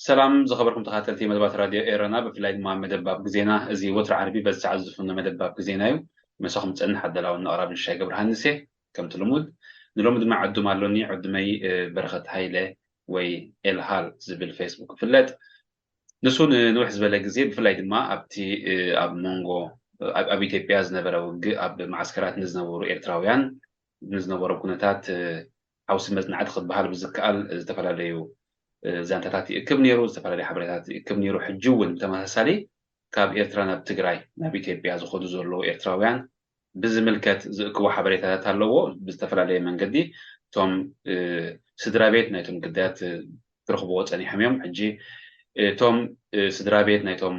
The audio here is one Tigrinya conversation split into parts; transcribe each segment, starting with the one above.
ሰላም ዝኸበርኩም ተኸታተልቲ መደባት ራድዮ ኤረና፣ ብፍላይ ድማ መደብ ኣብ ግዜና። እዚ ወትሪ ዓርቢ በዚ ሰዓት ዝፍኖ መደብ ኣብ ግዜና እዩ። መሳኹም ዝጸንሕ ኣዳላውን ኣቕራብን ሻይ ገብረሃንስ እየ። ከምቲ ልሙድ ንሎሚ ድማ ዕዱም ኣሎኒ። ዕዱመይ በረኸት ሃይለ ወይ ኤልሃል ዝብል ፌስቡክ ይፍለጥ። ንሱ ንንውሕ ዝበለ ግዜ ብፍላይ ድማ ኣብቲ ኣብ መንጎ ኣብ ኢትዮጵያ ዝነበረ ውግእ ኣብ መዓስከራት ንዝነበሩ ኤርትራውያን ንዝነበሮ ኩነታት ሓውሲ መጽናዕቲ ክበሃል ብዝከኣል ዝተፈላለዩ ዛንታታት ይእክብ ነይሩ፣ ዝተፈላለዩ ሓበሬታት ይእክብ ነይሩ። ሕጂ እውን ብተመሳሳሊ ካብ ኤርትራ ናብ ትግራይ ናብ ኢትዮጵያ ዝኸዱ ዘለዉ ኤርትራውያን ብዝምልከት ዝእክቦ ሓበሬታታት ኣለዎ። ብዝተፈላለየ መንገዲ እቶም ስድራ ቤት ናይቶም ግዳያት ክረኽብዎ ጸኒሖም እዮም። ሕጂ እቶም ስድራ ቤት ናይቶም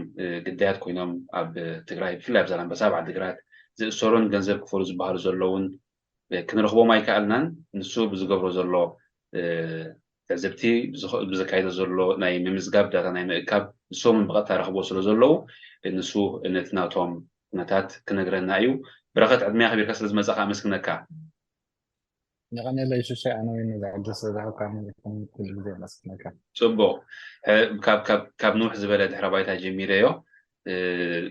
ግዳያት ኮይኖም ኣብ ትግራይ ብፍላይ ኣብ ዛላንበሳ፣ ኣብ ዓዲግራት ዝእሰሩን ገንዘብ ክፈሉ ዝበሃሉ ዘለውን ክንረኽቦም ኣይከኣልናን። ንሱ ብዝገብሮ ዘሎ ትዕዝብቲ ብዘካይዶ ዘሎ ናይ ምምዝጋብ ዳታ ናይ ምእካብ ንሶምን ብቐጥታ ረኽቦ ስለ ዘለዉ ንሱ ነቲ ናቶም ኩነታት ክነግረና እዩ። በረኸት ዕድመያ ከቢርካ ስለ ዝመጻኻ ኣመስግነካ። የቐኔለይ ሽሻይ ኣነ ወይ ነዚ ዕድል ስለ ዝሃብካኒ ኩሉ ግዜ የመስግነካ። ጽቡቕ። ካብ ንውሕ ዝበለ ድሕረ ባይታ ጀሚረዮ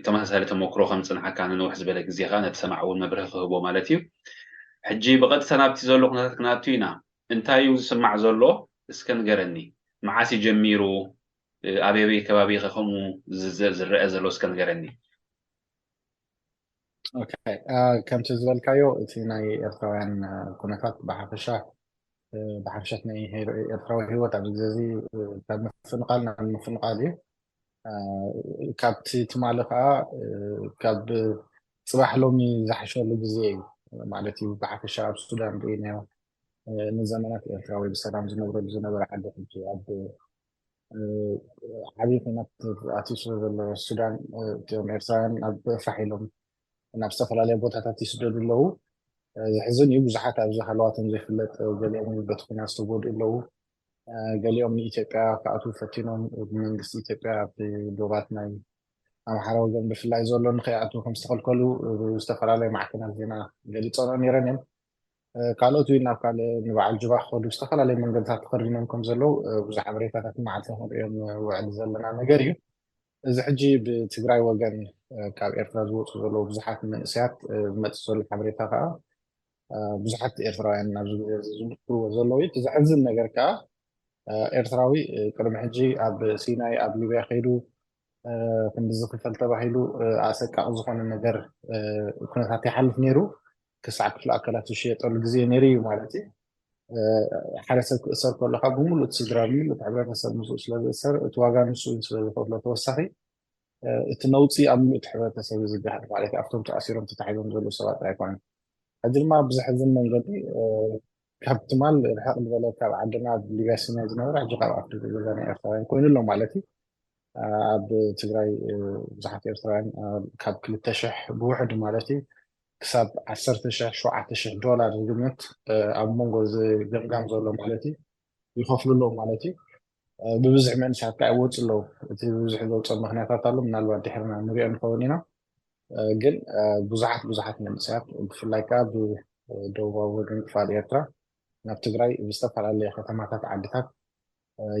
ተመሳሳሊ ተመክሮ ከም ዝጸንሓካ ንንውሕ ዝበለ ግዜ ከኣ ነቲ ሰማዕ እውን መብርሂ ክህቦ ማለት እዩ። ሕጂ ብቐጥታ ናብቲ ዘሎ ኩነታት ክንኣቱ ኢና። እንታይ እዩ ዝስማዕ ዘሎ? እስከ ንገረኒ። መዓስ እዩ ጀሚሩ? ኣበይ ኣበይ ከባቢ ከ ከምኡ ዝረአ ዘሎ እስከ ንገረኒ። ከምቲ ዝበልካዮ እቲ ናይ ኤርትራውያን ኩነታት ብሓፈሻ ብሓፈሻ ናይ ኤርትራዊ ህይወት ኣብዚ ግዜ እዚ ካብ ምፍንቓል ናብ ምፍንቓል እዩ። ካብቲ ትማሊ ከዓ ካብ ፅባሕ ሎሚ ዝሓሸሉ ግዜ እዩ ማለት እዩ። ብሓፈሻ ኣብ ሱዳን ርኢናዮ። ንዘመናት ኤርትራዊ ብሰላም ዝነብረሉ ዝነበረ ዓዲ ሕጂ ኣብ ዓብዪ ኩናት ኣትዩ ስለ ዘሎ ሱዳን እቲኦም ኤርትራውያን ኣብ ፋሕ ኢሎም ናብ ዝተፈላለየ ቦታታት ይስደዱ ኣለዉ። ዘሕዝን እዩ። ብዙሓት ኣብዚ ሃለዋቶም ዘይፍለጥ፣ ገሊኦም በቲ ኩናት ዝተጎድኡ ኣለዉ። ገሊኦም ንኢትዮጵያ ክኣትዉ ፈቲኖም ብመንግስቲ ኢትዮጵያ ኣብቲ ዶባት ናይ ኣምሓራ ወገን ብፍላይ ዘሎ ንኸይኣትዉ ከም ዝተኸልከሉ ዝተፈላለዩ ማዕከናት ዜና ገሊፀንኦ ነይረን እዮም። ካልኦት እውን ናብ ካልእ ንበዓል ጁባ ክኸዱ ዝተፈላለዩ መንገድታት ተኸሪኖም ከም ዘለዉ ብዙሕ ሓበሬታታት መዓልቲ ክንሪኦ ንውዕል ዘለና ነገር እዩ። እዚ ሕጂ ብትግራይ ወገን ካብ ኤርትራ ዝወፁ ዘለዉ ብዙሓት መንእሰያት ዝመፅእ ዘሎ ሓበሬታ ከዓ ብዙሓት ኤርትራውያን ናብዚ ግዜ እዚ ዝምክርዎ ዘለዉ እዩ። እቲ ዘሕዝን ነገር ከዓ ኤርትራዊ ቅድሚ ሕጂ ኣብ ሲናይ ኣብ ሊብያ ከይዱ ክንዲ ዝኽፈል ተባሂሉ ኣሰቃቂ ዝኾነ ነገር ኩነታት ይሓልፍ ነይሩ። ክሳዕ ክፍለ ኣካላት ዝሽየጠሉ ግዜ ነይሩ እዩ ማለት እዩ። ሓደ ሰብ ክእሰር ከሎ ካብ ብምሉእ እቲ ስድራ ብምሉእ እቲ ሕብረተሰብ ምስኡ ስለ ዝእሰር እቲ ዋጋ ንሱ እዩ ስለ ዝኸፍሎ ተወሳኺ እቲ ነውፂ ኣብ ምሉእ እቲ ሕብረተሰብ እዩ ዝገሃድ ማለት እዩ። ኣብቶም ተኣሲሮም ተታሒዞም ዘለዉ ሰባት ኣይኮነን። ሕጂ ድማ ብዘሕዝን መንገዲ ካብ ትማል ርሕቕ ዝበለ ካብ ዓድና ኣብ ሊብያ ሲናይ ዝነበረ ሕጂ ካብ ኣፍደገ ገዛ ናይ ኤርትራውያን ኮይኑ ኣሎ ማለት እዩ። ኣብ ትግራይ ብዙሓት ኤርትራውያን ካብ ክልተ ሽሕ ብውሕዱ ማለት እዩ ክሳብ ዓሰርተ ሽሕ ሸውዓተ ሽሕ ዶላር ዝግመት ኣብ መንጎ እዚ ገምጋም ዘሎ ማለት እዩ ይኸፍሉ ኣለዉ ማለት እዩ። ብብዝሒ መንእሰያት ከዓ ይወፁ ኣለዉ። እቲ ብብዝሒ ዘውፅኦ ምክንያታት ኣሎ፣ ምናልባት ድሕርና ንሪኦ ንኸውን ኢና። ግን ብዙሓት ብዙሓት መንእሰያት ብፍላይ ከዓ ብደቡባዊ ወገን ክፋል ኤርትራ ናብ ትግራይ ብዝተፈላለየ ከተማታት ዓድታት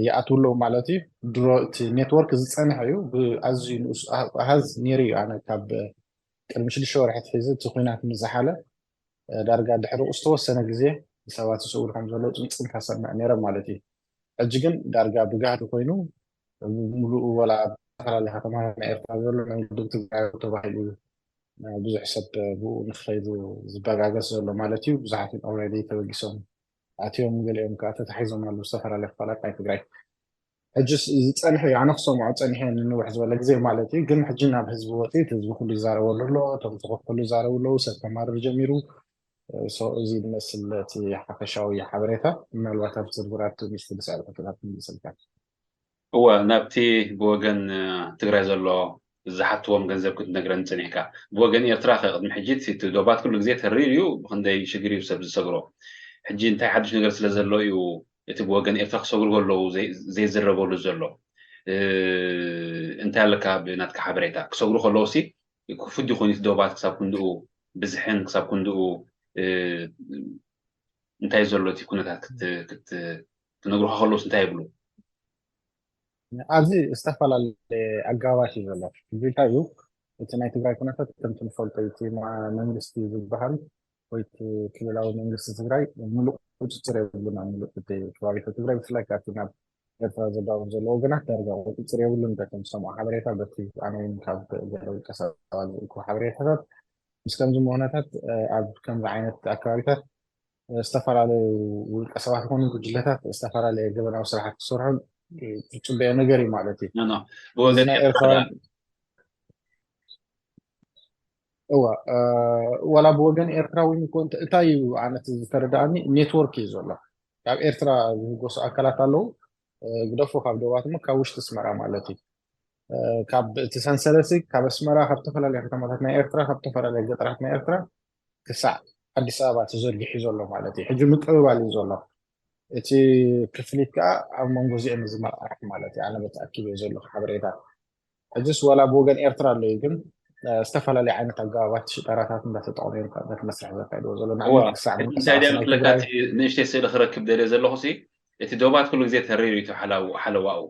ይኣትዉ ኣለዉ ማለት እዩ። ድሮ እቲ ኔትወርክ ዝፀንሐ እዩ፣ ብኣዝዩ ንኡስ ኣሃዝ ነይሩ እዩ። ኣነ ካብ ቅድሚ ሽዱሽተ ወርሒ ኣትሒዙ እቲ ኲናት ምስ ዝሓለ ዳርጋ ድሕሪ ዝተወሰነ ግዜ ሰባት ይስእሉ ከም ዘለዉ ፅምፅምታ ሰምዕ ነይረ ማለት እዩ። ሕጂ ግን ዳርጋ ብጋህዲ ኮይኑ ብምሉኡ ወላ ኣብ ዝተፈላለየ ከተማ ናይ ኤርትራ ዘሎ መንገዲ ብትግራይ ተባሂሉ ብዙሕ ሰብ ብኡ ንክኸይዱ ዝበጋገስ ዘሎ ማለት እዩ። ብዙሓት እዮም ኦልሬዲ ተበጊሶም ኣትዮም፣ ገሊኦም ከዓ ተታሒዞም ኣለዉ ዝተፈላለየ ክፋላት ናይ ትግራይ። ሕጅስ ዝፀንሐ እዩ፣ ኣነ ክሰምዖ ፀኒሐ ንንውሕ ዝበለ ግዜ ማለት እዩ። ግን ሕጂ ናብ ህዝቢ ወፂኡ እቲ ህዝቢ ኩሉ ይዛረበሉ ኣሎ፣ እቶም ፅሑፍ ኩሉ ይዛረቡ ኣለዉ፣ ሰብ ከማርር ጀሚሩ። So እዚ ዝመስል እቲ ሓፈሻዊ ሓበሬታ። ምናልባት ኣብ ዝርዝራት ሚኒስትር ዝስዕብ ሕቶታት ንምልሰልካ። እወ፣ ናብቲ ብወገን ትግራይ ዘሎ ዝሓትዎም ገንዘብ ክትነግረን ጸኒሕካ። ብወገን ኤርትራ ከ ቅድሚ ሕጂ እቲ ዶባት ኩሉ ግዜ ተሪር እዩ፣ ብኽንደይ ሽግር እዩ ሰብ ዝሰግሮ። ሕጂ እንታይ ሓድሽ ነገር ስለ ዘሎ እዩ እቲ ብወገን ኤርትራ ክሰግሩ ከለዉ ዘይዝረበሉ ዘሎ? እንታይ ኣለካ ብናትካ ሓበሬታ? ክሰግሩ ከለዉ ሲ ክፉት ይኾን እቲ ዶባት ክሳብ ክንድኡ ብዝሕን ክሳብ ክንድኡ እንታይ ዘሎ እቲ ኩነታት ክትነግሩኻ ከለዉስ እንታይ ይብሉ? ኣብዚ ዝተፈላለየ ኣገባባት እዩ ዘሎ። እዚ እንታይ እዩ? እቲ ናይ ትግራይ ኩነታት ከምቲ ንፈልጦ እዩ። እቲ መንግስቲ ዝበሃል ወይ እቲ ክልላዊ መንግስቲ ትግራይ ምሉእ ቁፅፅር የብሉን ኣብ ምሉእ እቲ ከባቢታት ትግራይ፣ ብፍላይ ካብቲ ናብ ኤርትራ ዘዳውር ዘሎ ወገናት ዳርጋ ቁፅፅር የብሉን። በቶም ዝሰምዖ ሓበሬታ፣ በቲ ኣነ እውን ካብ ገለ ውልቀ ሰባት ዝእኩ ሓበሬታታት፣ ምስ ከምዚ ኩነታት ኣብ ከምዚ ዓይነት ኣከባቢታት ዝተፈላለዩ ውልቀ ሰባት ይኹኑ ጉጅለታት ዝተፈላለየ ገበናዊ ስራሓት ክሰርሑ ዝፅበዮ ነገር እዩ ማለት እዩ። ብወገን ናይ ኤርትራውያን እዋ ወላ ብወገን ኤርትራዊ ይኮን እንታይ እዩ? ኣነት ዝተረዳእኒ ኔትወርክ እዩ ዘሎ። ካብ ኤርትራ ዝህጎሱ ኣካላት ኣለዉ፣ ግደፉ ካብ ደባት እሞ ካብ ውሽጢ ኣስመራ ማለት እዩ። ካብ እቲ ሰንሰለት ካብ ኣስመራ ካብ ዝተፈላለዩ ከተማታት ናይ ኤርትራ ካብ ዝተፈላለዩ ገጠራት ናይ ኤርትራ ክሳዕ ኣዲስ ኣበባ ተዘርጊሑ ዘሎ ማለት እዩ። ሕጂ ምቅብባል እዩ ዘሎ። እቲ ክፍሊት ከዓ ኣብ መንጎ እዚኦም ዝመራሕ ማለት እዩ። ኣነ በተኣኪብ እየ ዘለኹ ሓበሬታ። ሕጅስ ዋላ ብወገን ኤርትራ ኣለዩ ግን ዝተፈላለዩ ዓይነት ኣገባባት ሽጠራታት እንዳተጠቕሙ እዮም ካብነት መስርሕ ዘካይድዎ ዘሎ። ንኣብነት ክሳዕ እንታይ ድያ ምክለካ ንእሽተይ ስእሊ ክረክብ ደልየ ዘለኹ ሲ እቲ ዶባት ኩሉ ግዜ ተሪሩ እዩ ሓለዋኡ።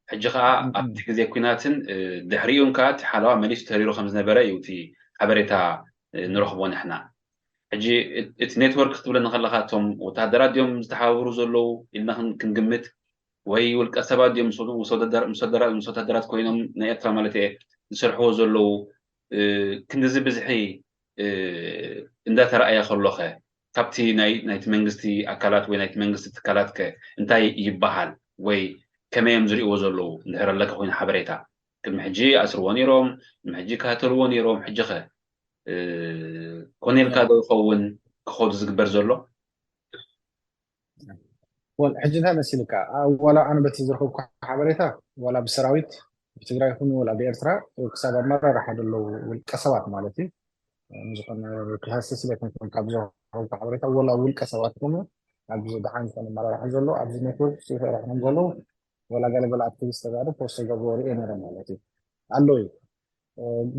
ሕጂ ከዓ ኣብቲ ግዜ ኩናትን ድሕሪኡን ከዓ እቲ ሓለዋ መሊሱ ተሪሩ ከም ዝነበረ እዩ እቲ ሓበሬታ ንረኽቦ ንሕና። ሕጂ እቲ ኔትወርክ ክትብለኒ ከለካ እቶም ወታደራት ድዮም ዝተሓባበሩ ዘለዉ ኢልና ክንግምት ወይ ውልቀ ሰባት ድዮም ምስ ወታደራት ኮይኖም ናይ ኤርትራ ማለት እየ ዝሰርሕዎ ዘለዉ ክንዲዚ ብዝሒ እንዳተረኣየ ከሎኸ ካብቲ ናይቲ መንግስቲ ኣካላት ወይ ናይቲ መንግስቲ ትካላት ከ እንታይ ይበሃል ወይ ከመይ እዮም ዝርእዎ ዘለዉ እንድሕር ኣለካ ኮይኑ ሓበሬታ ቅድሚ ሕጂ ኣስርዎ ነይሮም ቅድሚ ሕጂ ካተልዎ ነይሮም ሕጂ ኸ ኮነ ኢልካ ዶ ይኸውን ክኸዱ ዝግበር ዘሎ ወል ሕጂ እንታይ መሲልካ ዋላ ኣነ በቲ ዝረኸብኩ ሓበሬታ ዋላ ብሰራዊት ብትግራይ ይኹኑ ወላ ብኤርትራ ክሳብ ኣመራርሓ ዘለዉ ውልቀ ሰባት ማለት እዩ ዝኾነ ክላስስ ቤት ካብ ዝረኸብኩ ሓበሬታ ወላ ውልቀ ሰባት ይኹኑ ኣብዚ ደሓን ዝኾነ ኣመራርሓ ዘሎ ኣብዚ ኔትወርክ ይሰርሕም ዘለዉ ወላ ገለገለ ኣክቲቪስት ተጋሩ ፖስት ተገብሮ ርኤ ነረ ማለት እዩ ኣሎ እዩ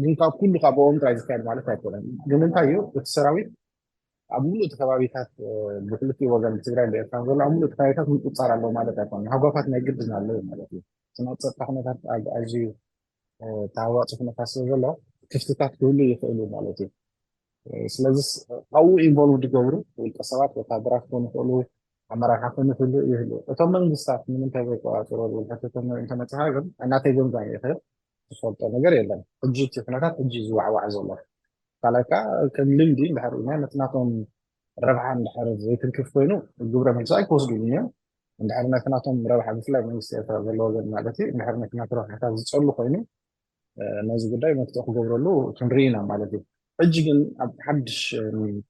ግን ካብ ኩሉ ካብኦም ጥራይ ዝካየድ ማለት ኣይኮነን ግን እንታይ እዩ እቲ ሰራዊት ኣብ ሙሉእ እቲ ከባቢታት ብክልቲኡ ወገን ትግራይ ብኤርትራ ዘሎ ኣብ ሙሉእ ከባቢታት ምቁፃር ኣለዎ ማለት ኣይኮነ ሃጓፋት ናይ ግድን ኣለዎ ማለት እዩ እቲ ናይ ፀጥታ ኩነታት ኣዝዩ ተሃዋፂ ኩነታት ስለ ዘሎ ክፍትታት ክህሉ ይኽእሉ ማለት እዩ ስለዚ ካብኡ ኢንቮልቭ ዝገብሩ ውልቀ ሰባት ወታደራት ክኾኑ ይኽእሉ ኣመራርሓ ክኾኑ ይኽእሉ ይህሉ እቶም መንግስታት ንምንታይ ዘይቆፃፅሮ ዝብል ሕቶ እንተመፅኻ ግን እናተይ ገምጋም ይኽእል ዝፈልጦ ነገር የለን ሕጂ እቲ ኩነታት ሕጂ ዝዋዕዋዕ ዘሎ ካልኣይ ከዓ ከም ልምዲ እንድሕር ኢልና ነቲ ናቶም ረብሓ እንድሕር ዘይትንክፍ ኮይኑ ግብረ መልሲ ኣይክወስዱን እዮም እንድሕር ነቲ ናቶም ረብሓ ብፍላይ መንግስቲ ኤርትራ ዘለዎ ወገን ማለት እዩ እንድሕር ነቲ ናት ረብሓታት ዝፀሉ ኮይኑ ነዚ ጉዳይ መፍትሒ ክገብረሉ ክንርኢ ኢና ማለት እዩ ሕጂ ግን ኣብ ሓድሽ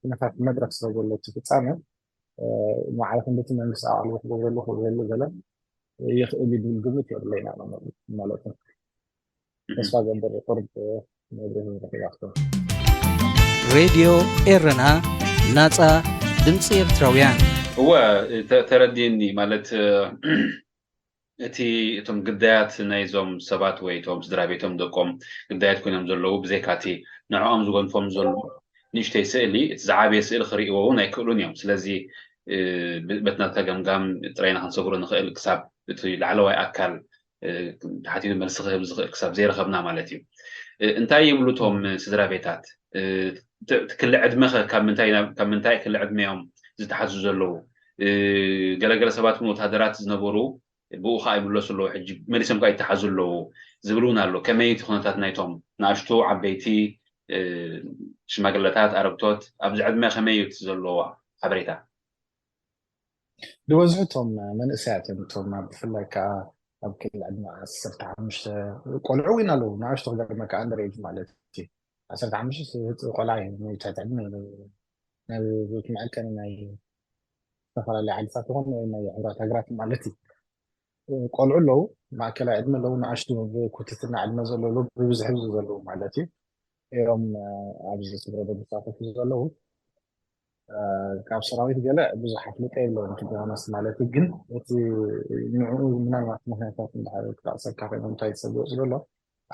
ኩነታት መድረክ ስለዘሎ እቲ ፍፃመ ንባዕልኩም በቲ መንግስቲ ኣቓልቦ ክገብረሉ ክብረሉ ገለ ይኽእል ይብል ግምት የብለይና ማለት ነው ተስፋ ገብር ቁርብ መብርሂ ረኺባቶ ሬድዮ ኤረና ናጻ ድምፂ ኤርትራውያን እወ ተረዲኒ ማለት እቲ እቶም ግዳያት ናይዞም ሰባት ወይ እቶም ስድራ ቤቶም ደቆም ግዳያት ኮይኖም ዘለዉ ብዘይካቲ ንዕኦም ዝጎንፎም ዘሎ ንእሽተይ ስእሊ እቲ ዝዓበየ ስእሊ ክርእይዎ እውን ኣይክእሉን እዮም ስለዚ በትናታ ገምጋም ጥራይና ክንሰግሮ ንኽእል ክሳብ እቲ ላዕለዋይ ኣካል ተሓቲቱ መልሲ ክህብ ዝኽእል ክሳብ ዘይረኸብና ማለት እዩ እንታይ ይብሉ እቶም ስድራ ቤታት ክሊ ዕድመ ካብ ምንታይ ክሊ ዕድመ እዮም ዝተሓዙ ዘለዉ ገለገለ ሰባት እውን ወታደራት ዝነበሩ ብኡ ከዓ ይምለሱ ኣለዉ ሕጂ መሊሶም ከዓ ይተሓዙ ኣለዉ ዝብል እውን ኣሎ ከመይ እቲ ኩነታት ናይቶም ንኣሽቱ ዓበይቲ ሽማግለታት ኣረግቶት ኣብዚ ዕድመ ከመይ እዩ እቲ ዘለዎ ሓበሬታ ዝበዝሑ እቶም መንእሰያት እዮም እቶም ኣብ ብፍላይ ከዓ ኣብ ክልል ዕድመ ዓሰርተ ሓሙሽተ ቆልዑ እውን ኣለዉ ንኣሽቱ ክገርመካ under age ማለት እዩ ዓሰርተ ሓሙሽተ ህፅእ ቆልዓ እዩ ትሕቲ ዕድመ ናይ ቤት መዐቀኒ ናይ ዝተፈላለዩ ዓድታት ይኾን ወይ ናይ ሕብራት ሃገራት ማለት እዩ ቆልዑ ኣለዉ ማእከላይ ዕድመ ኣለዉ ንኣሽቱ ብኩትትና ዕድመ ዘለዉ ብብዝሒ ዘለዉ ማለት እዩ እዮም ኣብዚ ስግረ ዝሳተፉ ዘለዉ ካብ ሰራዊት ገለ ብዙሕ ኣፍልጦ የለዎም ትቢሆነስ ማለት ግን እቲ ንዕኡ ምናልባት ምክንያታት እንዳሓረ ክጠቅሰካ ኮይኖም እንታይ ዝሰግኦ ዝብሎ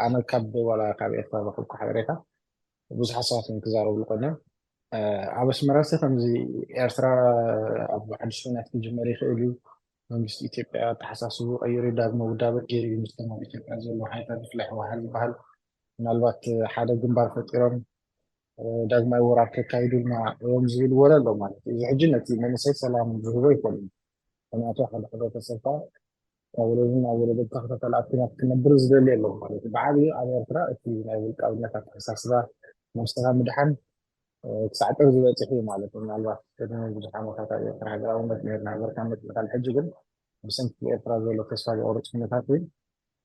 ኣነ ካብ ዋላ ካብ ኤርትራ ዘኽብኩ ሓበሬታ ብዙሓት ሰባት ክዛረብሉ ኮይኖም ኣብ ኣስመራ ሲ ከምዚ ኤርትራ ኣብ ሓድሽ ኩናት ክጅመር ይኽእል እዩ መንግስቲ ኢትዮጵያ ኣተሓሳስቡ ቀይሩ ዳግመ ውዳበ ገይሩ እዩ። ምስቶም ኣብ ኢትዮጵያ ዘሎ ሓይልታት ብፍላይ ህወሓት ዝበሃል ምናልባት ሓደ ግንባር ፈጢሮም ዳግማይ ወራር ከካይዱልና እዮም ዝብል ወረ ኣሎ ማለት እዩ። እዚ ሕጂ ነቲ መንእሰይ ሰላም ዝህቦ ይኮን። ምክንያቱ ሓደ ሕብረተሰብካ ካብ ወለድን ናብ ወለዶ ተኸታተል ኣኪናት ክነብር ዝደሊ የለን ማለት እዩ። ብዓብዩ ኣብ ኤርትራ እቲ ናይ ውልቃውነት ኣተሓሳስባ ነብስኻ ምድሓን ክሳዕ ጥር ዝበፅሕ እዩ ማለት እዩ። ምናልባት ቅድሚ ብዙሕ ዓመታት ኣብ ኤርትራ ሃገራውነት ነርና ሃገርካ መፅእካል ሕጂ ግን ብሰንኪ ኤርትራ ዘሎ ተስፋ ዘቆርፅ ኩነታት እውን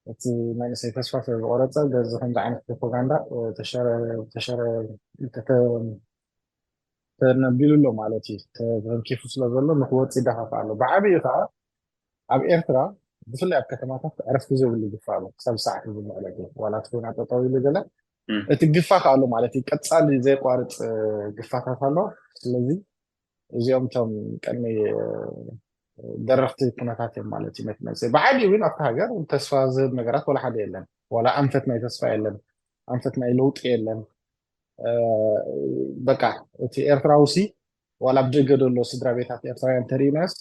እቲ መንእሰይ ተስፋ ስለ ዝቆረፀ በዚ ከምዚ ዓይነት ፕሮፓጋንዳ ተሸረ ተነቢሉ ኣሎ ማለት እዩ። ተንኪፉ ስለ ዘሎ ንክወፅ ይደፋፋ ኣሎ። ብዓብዩ ከዓ ኣብ ኤርትራ ብፍላይ ኣብ ከተማታት ዕረፍቲ ዘይብሉ ግፋ ኣሎ ክሳብ ሰዓት እዚ ማለት እዩ። ዋላ እቲ ኮይና ጠጠው ኢሉ ገለ እቲ ግፋ ከዓ ኣሎ ማለት እዩ። ቀፃሊ ዘይቋርፅ ግፋታት ኣሎ። ስለዚ እዚኦም እቶም ቀንዲ ደረኽቲ ኩነታት እዮም ማለት እዩ። ነቲ መንእሰይ ብዓብዩ እውን ኣብቲ ሃገር ተስፋ ዝህብ ነገራት ዋላ ሓደ የለን። ዋላ ኣንፈት ናይ ተስፋ የለን። ኣንፈት ናይ ለውጢ የለን። በቃ እቲ ኤርትራዊ ሲ ዋላ ኣብ ደገ ዘሎ ስድራ ቤታት ኤርትራውያን ተሪእናስ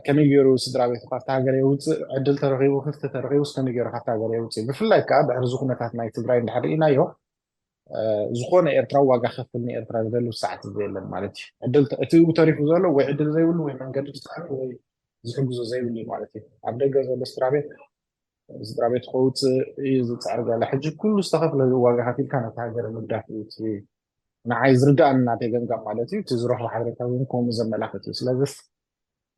ከመይ ገይሩ ስድራ ቤቱ ካብቲ ሃገር የውፅእ ዕድል ተረኺቡ ክፍቲ ተረኺቡስ ከመይ ገይሩ ካብቲ ሃገር የውፅእ ብፍላይ ከዓ ድሕሪ እዚ ኩነታት ናይ ትግራይ እንድሕር ርኢናዮ ዝኾነ ኤርትራዊ ዋጋ ከፍል ንኤርትራ ዝደሊ ሰዓት እዚ የለን ማለት እዩ። ዕድል እቲ ተሪፉ ዘሎ ወይ ዕድል ዘይብሉ ወይ መንገዲ ዝፀሓፍ ወይ ዝሕግዞ ዘይብሉ ማለት እዩ። ኣብ ደገ ዘሎ ስድራ ቤት ስድራ ቤት ከውፅእ እዩ ዝፅዕር ዘሎ። ሕጂ ኩሉ ዝተኸፍለ ዋጋ ከፊልካ ነቲ ሃገር ምግዳፍ እዩ። ንዓይ ዝርዳእኒ ናተይ ገምጋም ማለት እዩ። እቲ ዝረኽቦ ሓበሬታ እውን ከምኡ ዘመላኽት እዩ። ስለዚ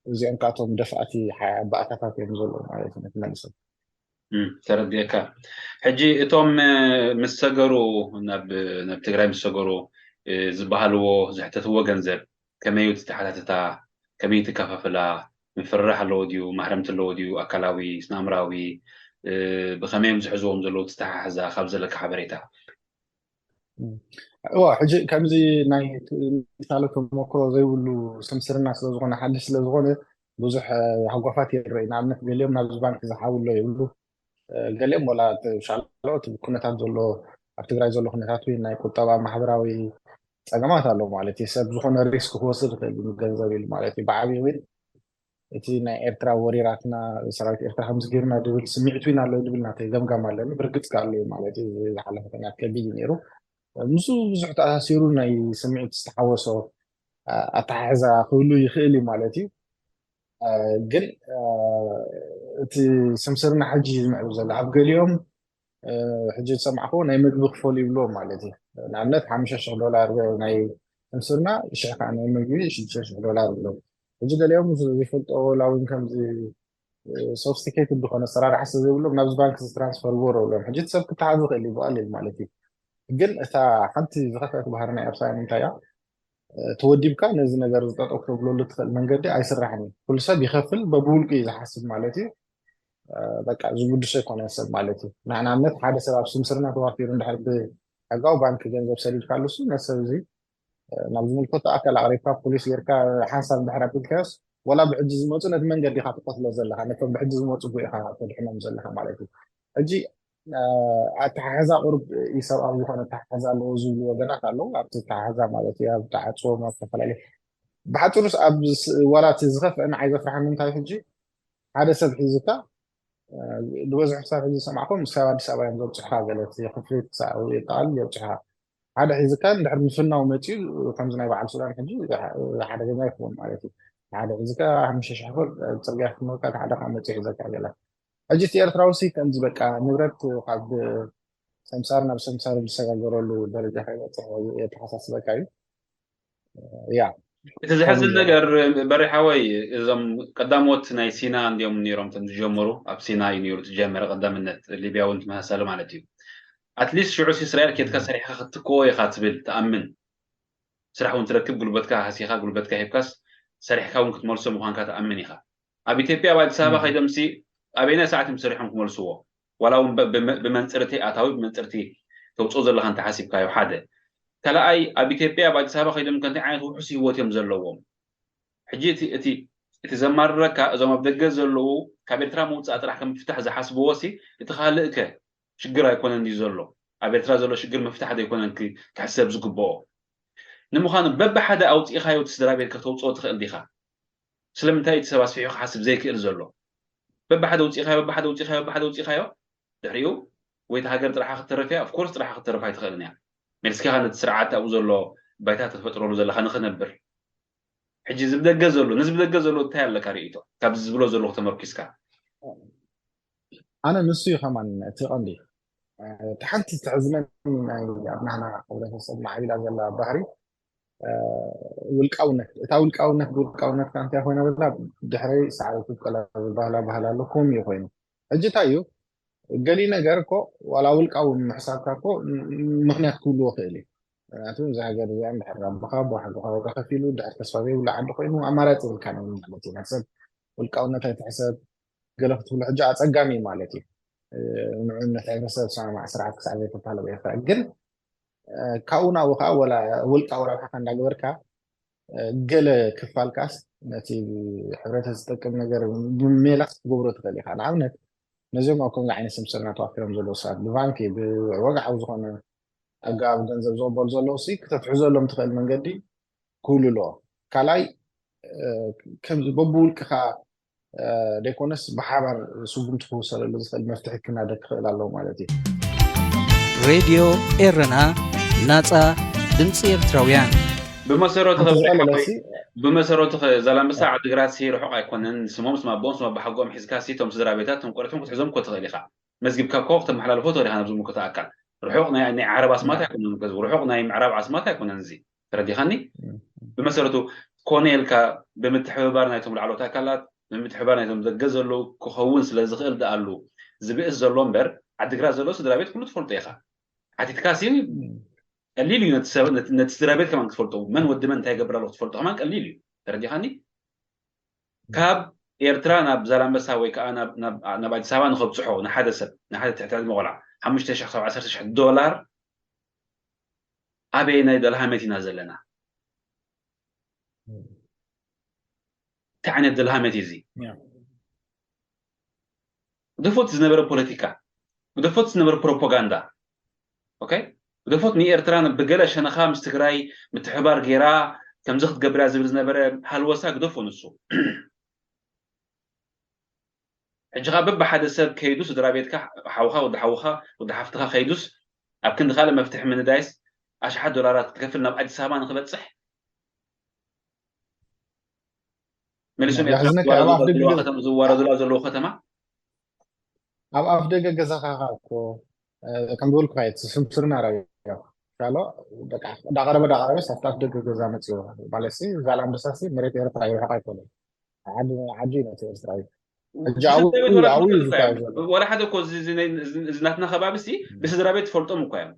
እዚኦም ካቶም ደፍኣቲ ኣባእታታት እዮም ዘለዉ ማለት እዩ። ነቲ መልሶም ተረዲእካ። ሕጂ እቶም ምስ ሰገሩ ናብ ናብ ትግራይ ምስ ሰገሩ ዝበሃልዎ ዘሕተትዎ ገንዘብ ከመይ እዩ ትተሓታትታ? ከመይ ትከፋፍላ? ምፍርራሕ ኣለዎ ድዩ? ማህረምቲ ኣለዎ ድዩ? ኣካላዊ፣ ስነ-ኣእምራዊ ብኸመይ እዮም ዝሕዝዎም ዘለዉ? ትተሓሕዛ ካብ ዘለካ ሓበሬታ እዋ ሕጂ ከምዚ ናይ ምሳሌ ተመክሮ ዘይብሉ ስምስርና ስለዝኾነ ሓድሽ ስለዝኾነ ብዙሕ ሃጓፋት ይረኢ። ንኣብነት ገሊኦም ናብዚ ባንክ ዝሓብሎ ይብሉ፣ ገሊኦም ወላ ሻሎት ኩነታት ዘሎ ኣብ ትግራይ ዘሎ ኩነታት ወይ ናይ ቁጠባ ማሕበራዊ ፀገማት ኣሎ ማለት እዩ። ሰብ ዝኾነ ሪስክ ክወስድ ይኽእል እዩ ገንዘብ ኢሉ ማለት እዩ። ብዓብዩ እውን እቲ ናይ ኤርትራ ወሪራትና ሰራዊት ኤርትራ ከምዚ ገይሩና ድብል ስምዒት እውን ኣሎ ድብል ናተይ ገምጋም ኣለኒ። ብርግፅ ከ ኣሎ ማለት እዩ። ዝሓለፈ ኩናት ከቢድ እዩ ነይሩ። ምስኡ ብዙሕ ተኣሳሲሩ ናይ ስምዒት ዝተሓወሶ ኣተሓሕዛ ክህሉ ይኽእል እዩ ማለት እዩ። ግን እቲ ስምስርና ሕጂ እዩ ዝምዕብል ዘሎ። ኣብ ገሊኦም ሕጂ ዝሰማዕክዎ ናይ ምግቢ ክፈሉ ይብልዎም ማለት እዩ። ንኣብነት ሓሙሽተ ሽሕ ዶላር ናይ ስምስርና ሽሕ ከዓ ናይ ምግቢ ሽዱሽተ ሽሕ ዶላር ይብሎም። ሕጂ ገሊኦም ዝፈልጦ ላውን ከምዚ ሶፍስቲኬትድ ዝኾነ ኣሰራርሓ ስለ ዘይብሎም ናብዚ ባንክ እዚ ትራንስፈር ግበሮ ብሎም። ሕጂ እቲ ሰብ ክተሓዝ ይኽእል እዩ ብቐሊል ማለት እዩ። ግን እታ ሓንቲ ዝኸፍአት ባህሪ ናይ ኣብሳይን እንታይ እያ? ተወዲብካ ነዚ ነገር ዝጠጠው ክተብለሉ ትኽእል መንገዲ ኣይስራሕን እዩ። ኩሉ ሰብ ይኸፍል በብውልቁ እዩ ዝሓስብ ማለት እዩ። በቃ ዝጉድሶ ይኮነ ሰብ ማለት እዩ። ንኣብነት ሓደ ሰብ ኣብ ስምስርና ተዋፊሩ እንድሕር ብሕጋዊ ባንክ ገንዘብ ሰዲድካሉ ሱ ነቲ ሰብ እዚ ናብ ዝምልከቶ ኣካል ኣቕሪብካ ፖሊስ ጌርካ ሓንሳብ እንድሕር ኣቢልካዮስ ወላ ብሕጂ ዝመፁ ነቲ መንገዲ ኢኻ ትቀትሎ ዘለካ፣ ነቶም ብሕጂ ዝመፁ ኢኻ ተድሕኖም ዘለካ ማለት እዩ። ሕጂ ኣተሓሕዛ ቁሩብ ኢሰብኣዊ ዝኾነ ኣተሓሕዛ ኣለዎ ዝብሉ ወገናት ኣለዉ። ኣብቲ ኣተሓሕዛ ማለት እዩ ኣብ ተዓፅዎም ኣብ ዝተፈላለዩ ብሓፂሩስ ኣብ ዋላ እቲ ዝኸፍአ ንዓይ ዘፍርሓኒ እንታይ ሕጂ ሓደ ሰብ ሒዙካ ዝበዝሑ ክሳብ ሕዚ ዝሰማዕኩም ስካብ ኣዲስ ኣበባ እዮም ዘብፅሑካ ገለ እቲ ክፍሊት ክሳብ የጠቓልል የብፅሑካ ሓደ ሒዝካ እንድሕር ምፍናው መፅዩ ከምዚ ናይ በዓል ሱዳን ሕጂ ሓደገኛ ይኸውን ማለት እዩ ሓደ ሒዝካ ሓሙሽተ ሽሕ ብር ፅርግያ ክፍንወካ ሓደ ካብ መፅዩ ሒዘካ ገለ ሕጂ እቲ ኤርትራዊ ሲ ከምዚ በቃ ንብረት ካብ ሰምሳር ናብ ሰምሳር ዝሰጋገረሉ ደረጃ ከይበፅሕ የተሓሳስበካ እዩ ያ እቲ ዝሕዝን ነገር በሪሓወይ እዞም ቀዳሞት ናይ ሲና እንዲኦም ነይሮም ቶም ዝጀመሩ ኣብ ሲና እዩ ነይሩ ዝጀመረ ቀዳምነት ሊብያ እውን ተመሳሳሊ ማለት እዩ ኣትሊስት ሽዑ እስራኤል ኬድካ ሰሪሕካ ክትትክዎ ኢኻ ትብል ትኣምን ስራሕ እውን ትረክብ ጉልበትካ ሃሲኻ ጉልበትካ ሂብካስ ሰሪሕካ እውን ክትመልሶ ምዃንካ ትኣምን ኢኻ ኣብ ኢትዮጵያ ኣብ ኣዲስ ኣበባ ከይዶምሲ ኣበይናይ ሰዓት እዮም ሰሪሖም ክመልስዎ ዋላ እውን ብመንፅርቲ ኣታዊ ብመንፅርቲ ተውፅኦ ዘለካ እንተሓሲብካዮ ሓደ ካልኣይ ኣብ ኢትዮጵያ ኣብ ኣዲስ ኣበባ ከይዶም ከንታይ ዓይነት ውሑስ ህይወት እዮም ዘለዎም ሕጂ እቲ እቲ እቲ ዘማርረካ እዞም ኣብ ደገ ዘለዉ ካብ ኤርትራ ምውፃእ ጥራሕ ከም ፍታሕ ዝሓስብዎ ሲ እቲ ካልእ ከ ሽግር ኣይኮነን ድዩ ዘሎ ኣብ ኤርትራ ዘሎ ሽግር ምፍታሕ ዘይኮነን ክሕሰብ ዝግብኦ ንምዃኑ በብሓደ ኣውፂእኻዮ እቲ ስድራ ቤት ከተውፅኦ ትኽእል ዲኻ ስለምንታይ እቲ ሰብ ኣስፊሑ ክሓስብ ዘይክእል ዘሎ? በብሓደ ውፂእካዮ በብሓደ ውፂእካዮ በብሓደ ውፂእካዮ ድሕሪኡ ወይ እቲ ሃገር ጥራሓ ክትተረፍ እያ። ኦፍኮርስ ጥራሓ ክትተረፍ ኣይትኽእልን እያ። መልስካ ነቲ ስርዓት ኣብኡ ዘሎ ባይታ ተፈጥረሉ ዘለካ ንክነብር። ሕጂ እዚ ብደገ ዘሎ ነዚ ብደገ ዘሎ እንታይ ኣለካ ርእይቶ ካብዚ ዝብሎ ዘለኹ ተመርኪስካ? ኣነ ንሱ እዩ ከማን እቲ ቀንዲ። እቲ ሓንቲ ትሕዝነኒ ናይ ኣብ ናህና ሕብረተሰብ ማዕቢላ ዘላ ባህሪ ውልቃውነት፣ እታ ውልቃውነት ብውልቃውነትካ እንታይ ኮይና ዘላ ድሕረይ ሳዕሪ ትብቀላ ዝበሃላ ባህል ኣሎ። ከምኡ እዩ ኮይኑ። ሕጂ እንታይ እዩ ገሊ ነገር እኮ ዋላ ውልቃዊ ምሕሳብካ እኮ ምክንያት ክህልዎ ክእል እዩ። ምክንያቱ እዚ ሃገር እዚኣ እንድሕር ኣቦኻ ኣቦ ሓጎኻ ዋጋ ከፊሉ ድሕር ተስፋ ዘይብሉ ዓዲ ኮይኑ ኣማራፂ የብልካን ማለት እዩ። ናይ ሰብ ውልቃውነት ኣይትሕሰብ ገለ ክትብሎ ሕጂ ኣፀጋሚ እዩ ማለት እዩ። ንዕነት ሕብረተሰብ ዝሰማማዕ ስርዓት ክሳዕ ዘይተፋለመ ኤርትራ ግን ካብኡ ናብኡ ከዓ ወላ ውልቃዊ ረብሓካ እንዳገበርካ ገለ ክፋልካስ ነቲ ሕብረተ ዝጠቅም ነገር ብሜላ ክትገብሮ ትኽእል ኢኻ። ንኣብነት ነዚኦም ኣብ ከምዚ ዓይነት ስምስርና ተዋፊሮም ዘለዉ ሰባት ብባንኪ ብወግዓዊ ዝኾነ ኣገባብ ገንዘብ ዝቕበሉ ዘለዉ ሲ ክተትሕዘሎም ትኽእል መንገዲ ክህሉ ኣለዎ። ካልኣይ ከምዚ በብውልቅኻ ደይኮነስ ብሓባር ስጉምቲ ክውሰደሉ ዝኽእል መፍትሒ ክናደ ክኽእል ኣለዎ ማለት እዩ። ሬድዮ ኤረና ናጻ ድምፂ ኤርትራውያን። ብመሰረቱ ብመሰረቱ ዛላምበሳ ዓዲግራት ሲ ርሑቕ ኣይኮነን። ስሞም ስም ኣቦኦም ስም ኣባሓጎኦም ሒዝካ ሲ እቶም ስድራ ቤታት እቶም ቆልዕቶም ክትሕዞም እኮ ትኽእል ኢኻ። መዝጊብካ እኮ ክተመሓላልፎ ትኽእል ኢኻ ናብዚ ምክትኣካል። ርሑቕ ናይ ዓረብ ኣስማት ኣይኮነን። ርሑቕ ናይ ምዕራብ ኣስማት ኣይኮነን። እዚ ተረዲኻኒ? ብመሰረቱ ኮነ ኢልካ ብምትሕብባር ናይቶም ላዕለዎት ኣካላት ብምትሕብባር ናይቶም ደገ ዘለዉ ክኸውን ስለ ዝኽእል ደኣሉ ዝብእስ ዘሎ እምበር ዓዲግራት ዘሎ ስድራ ቤት ኩሉ ትፈልጦ ኢኻ። ሓቲትካ ሲ ቀሊል እዩ ነቲ ሰብ- ነቲ- ነቲ ስድራ ቤት ከማን ክትፈልጦ መን ወዲ መን እንታይ ይገብር ኣሎ ክትፈልጦ ከማን ቀሊል እዩ። ተረዲኻኒ? ካብ ኤርትራ ናብ ዛላምበሳ ወይ ከዓ ናብ- ናብ- ናብ ኣዲስ ኣበባ ንኸብፅሖ ንሓደ ሰብ ንሓደ ትሕቲ ዕድመ ቆልዓ ሓሙሽተ ሺሕ ክሳብ ዓሰርተ ሺሕ ዶላር ኣበየናይ ደልሃመት ኢና ዘለና? እንታይ ዓይነት ደልሃመት እዩ እዚ? ግደፎት ዝነበረ ፖለቲካ፣ ግደፎት ዝነበረ ፕሮፓጋንዳ፣ ኦኬ ግደፎት ንኤርትራ ብገለ ሸነኻ ምስ ትግራይ ምትሕባር ገይራ ከምዚ ክትገብር እያ ዝብል ዝነበረ ሃልወሳ ግደፎ ንሱ። ሕጂ ኸዓ በብሓደ ሰብ ከይዱ ስድራ ቤትካ ሓውኻ ወዲ ሓውኻ ወዲ ሓፍትኻ ከይዱስ ኣብ ክንዲ ካልእ መፍትሒ ምንዳይስ ኣሽሓት ዶላራት ክትከፍል ናብ ኣዲስ ኣበባ ንክበፅሕ መሊሶም ኤርትራ ዝዋረዱላ ዘለዋ ከተማ ኣብ ኣፍ ደገ ገዛኻ እኮ ከም ዝበልኩ ስምስርና ራዮ ሻሎ ዳቀረበ ዳቀረበ ሳብቲ ኣፍ ደገ ገዛ መፅዎ ማለት ዛላምበሳ መሬት ኤርትራ ይርሕቕ ኣይኮነን ዓዲ ነቲ ኤርትራዊ ወላ ሓደ እኮ እዚ ናትና ከባቢ ሲ ብስድራ ቤት ትፈልጦም እኮ እዮም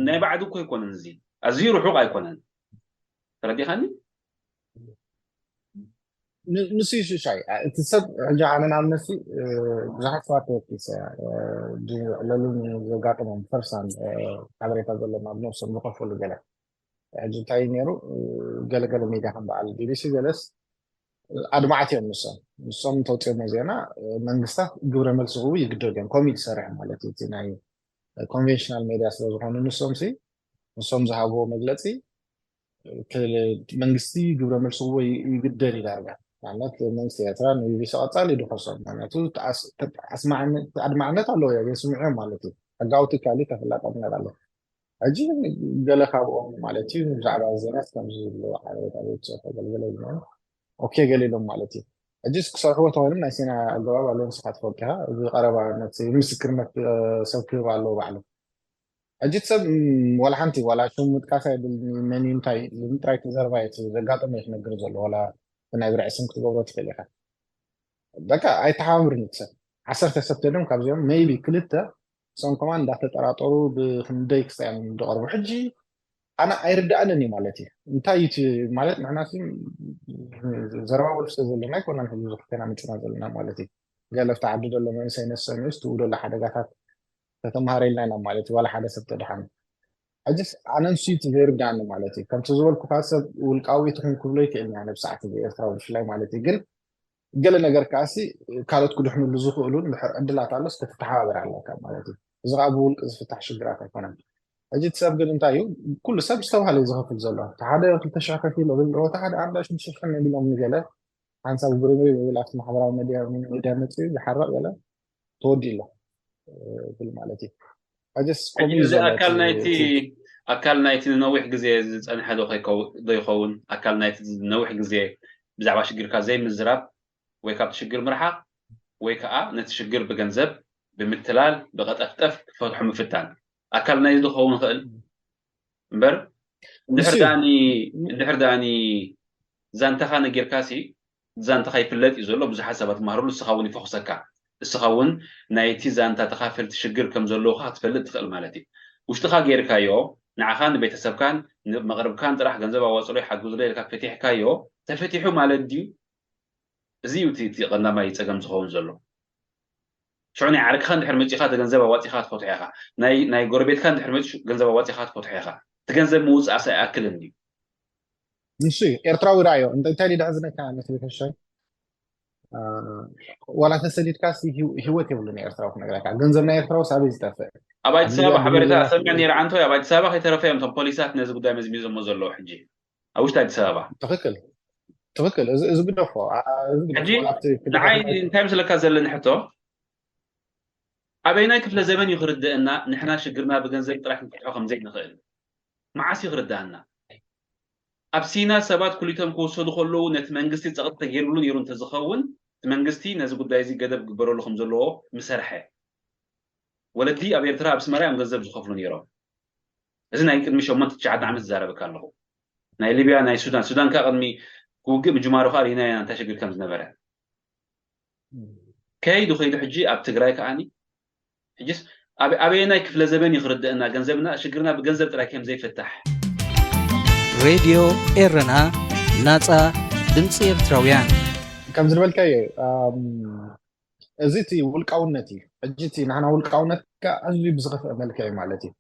ናይ ባዕዲ እኮ ኣይኮነን እዚ ኣዝዩ ርሑቕ ኣይኮነን ተረዲኻኒ ንሱ ይሽሻይ እቲ ሰብ ሕጂ ኣነ ንኣብነት ብዙሓት ሰባት ተወኪሰ ዕለሉ ዘጋጠሞም ፈርሳን ሓበሬታ ዘለዎም ኣብ ነብሶም ዝኸፈሉ ገለ ሕጂ እንታይ ነይሩ ገለገለ ሚድያ ከም በዓል ቢቢሲ ገለስ ኣድማዕቲ እዮም ንሶም ንሶም ተውፅኦሞ ዜና መንግስታት ግብረ መልሲ ክህቡ ይግደዱ እዮም ኮሚድ ሰርሕ ማለት እዩ እቲ ናይ ኮንቬንሽናል ሜድያ ስለዝኾኑ ንሶም ሲ ንሶም ዝሃብዎ መግለፂ መንግስቲ ግብረ መልሲ ክህቡ ይግደድ እዩ ዳርጋ ማለት መንግስቲ ኤርትራ ንቢቢሲ ቀፃሊ ድኸሶም ምክንያቱ ኣድማዕነት ኣለዎ እዮም የስምዑ እዮም ማለት እዩ ሕጋዊ ትካል ተፈላጣነት ኣለዎ ሕጂ ገለ ካብኦም ማለት እዩ ብዛዕባ ዜናት ከምዚ ዝብሉ ሓበሬታ ቤት ጽሑፍ ኣገልግለ ይብሉ ኦኬ ገሊሎም ማለት እዩ ሕጂ ክሰርሕዎ ተኮይኖም ናይ ዜና ኣገባብ ኣሎ ንስካ ትፈልጡ ኢካ እዚ ቀረባ ነቲ ምስክርነት ሰብ ክህብ ኣለዎ ባዕሉ ሕጂ ሰብ ዋላ ሓንቲ ዋላ ሽሙ ምጥቃስ ኣይብል መን እንታይ ጥራይ ተዘርባ ዘጋጠመ ክነግር ዘሎ ዋላ ናይ ብርዒ ስም ክትገብሮ ትኽእል ኢካ በቃ ኣይተሓባብርን ሰብ ዓሰርተ ሰብ ተድዮም ካብዚኦም maybe ክልተ እሶም ከማን እንዳተጠራጠሩ ብክንደይ ክሳዮም ዝቐርቡ ሕጂ ኣነ ኣይርዳእንን እዩ ማለት እዩ እንታይ እዩ ማለት ንሕና ዘረባ ወልፍ ስለ ዘለና ኣይኮናን ህዝቢ ዝክተና ምጭና ዘለና ማለት እዩ ገለፍቲ ዓዲ ዘሎ መንእሰይ ነሰሚዑ ዝትው ዘሎ ሓደጋታት ከተምሃረ ኢልና ኢና ማለት እዩ ዋላ ሓደ ሰብ ተድሓኑ ሕጅስ ኣነ ንሱ እዩ ዘይርዳእኒ ማለት እዩ ከምቲ ዝበልኩካ ሰብ ውልቃዊ ትኹን ክብሎ ይክእል ኢና ነብሰዓት እዚ ኤርትራዊ ብፍላይ ማለት እዩ ግን ገለ ነገር ከዓሲ ካልኦት ክድሕንሉ ዝኽእሉ እንድሕር ዕድላት ኣሎስ ክትተሓባበር ኣለካ ማለት እዩ እዚ ከዓ ብውልቂ ዝፍታሕ ሽግራት ኣይኮነን ሕጂ እቲ ሰብ ግን እንታይ እዩ? ኩሉ ሰብ ዝተባሃለ እዩ ዝኸፍል ዘሎ። እቲ ሓደ ክልተ ሽሕ ከፊል ይብል፣ እቲ ሓደ ኣርባዕተ ሽዱሽተ ሽሕ ቢሎም ንገለ ሓንሳብ ግርምሪ ይብል ኣብቲ ማሕበራዊ ሚድያ፣ ሚድያ መፅኡ ዝሓርቕ ገለ ተወዲኡ ኣሎ ብል ማለት እዩ። ሕጅስ ከምኡ እዩ እዚ ዘሎ ኣካል እቲ ናይቲ እቲ ኣካል ናይቲ ንነዊሕ ግዜ ዝጸንሐ ዶ ከይከው- ዶ ይኸውን? ኣካል ናይቲ ነዊሕ ግዜ ብዛዕባ ሽግርካ ዘይምዝራብ ወይ ካብቲ ሽግር ምርሓቕ ወይ ከዓ ነቲ ሽግር ብገንዘብ ብምትላል ብቐጠፍጠፍ ክፈትሖ ምፍታን ኣካል ናይዚ ዶ ክኸውን ይኽእል? እምበር እንድሕር ንሱ እዩ። ዳኒ እንድሕር ዳኒ ዛንታኻ ነጊርካ ሲ ዛንታኻ ይፍለጥ እዩ ዘሎ ብዙሓት ሰባት ማህርሉ ንስኻ እውን ይፈኹሰካ ንስኻ እውን ናይቲ ዛንታ ተኻፈልቲ ሽግር ከም ዘለውካ ክትፈልጥ ትኽእል ማለት እዩ ውሽጥኻ ገይርካዮ ንዓኻን ንቤተሰብካን ንመቕርብካን ጥራሕ ገንዘብ ኣዋፅሎ ይሓግዝሎ ኢልካ ፈቲሕካዮ ተፈቲሑ ማለት ድዩ እዚ እዩ እቲ ቀዳማይ ፀገም ዝኸውን ዘሎ ሽዑ ናይ ዓርክኻ እንድሕር መፂኻ እቲ ገንዘብ ኣዋፂኻ ትፈትሖ ኢኻ ናይ ናይ ጎረቤትካ እንድሕር መፂ ገንዘብ ኣዋፂኻ ትፈትሖ ኢኻ እቲ ገንዘብ ምውፃእስ ኣይኣክልን እዩ ንሱ እዩ ኤርትራዊ ራእዮ እንታይ ድሕዝነካ መስልከሻ ዋላ ተሰዲድካ ህይወት የብሉን ኤርትራዊ ክነግረካ ገንዘብ ናይ ኤርትራዊ ሳበይ ዝጠፍእ ኣብ ኣዲስ ኣበባ ሓበሬታ ሰሚዐ ነይረ ዓንቶ ኣብ ኣዲስ ኣበባ ከይተረፈ እዮም እቶም ፖሊሳት ነዚ ጉዳይ መዝሚዞሞ ዘለዉ ሕጂ ኣብ ውሽጢ ኣዲስ ኣበባ ትኽክል ትኽክል እዚ ግደፎ ሕጂ ንዓይ እንታይ ምስለካ ዘለኒ ሕቶ ኣበይናይ ክፍለ ዘበን እዩ ክርድእና ንሕና ሽግርና ብገንዘብ ጥራሕ ንፍትሖ ከም ዘይንኽእል መዓስ እዩ ክርድኣና ኣብ ሲና ሰባት ኩሊቶም ክውሰዱ ከለዉ ነቲ መንግስቲ ጸቕጢ ተገይርሉ ነይሩ እንተዝኸውን እቲ መንግስቲ ነዚ ጉዳይ እዚ ገደብ ክግበረሉ ከም ዘለዎ ምሰርሐ ወለዲ ኣብ ኤርትራ ኣብ ስመራ እዮም ገንዘብ ዝኸፍሉ ነይሮም እዚ ናይ ቅድሚ ሸሞንተ ትሽዓተ ዓመት ዝዛረበካ ኣለኹ ናይ ሊብያ ናይ ሱዳን ሱዳን ካ ቅድሚ ክውግእ ምጅማሩ ካ ሪና ኢና እንታይ ሽግር ከም ዝነበረ ከይዱ ከይዱ ሕጂ ኣብ ትግራይ ከዓኒ ሕጂስ ኣበየናይ ክፍለ ዘበን እዩ ክርድእና ገንዘብና ሽግርና ብገንዘብ ጥራይ ከም ዘይፈታሕ ሬድዮ ኤረና ናፃ ድምፂ ኤርትራውያን ከም ዝበልካዮ እዚ እቲ ውልቃውነት እዩ ሕጂ እቲ ንሕና ውልቃውነት ኣዝዩ ብዝኸፍአ መልክዕ እዩ ማለት እዩ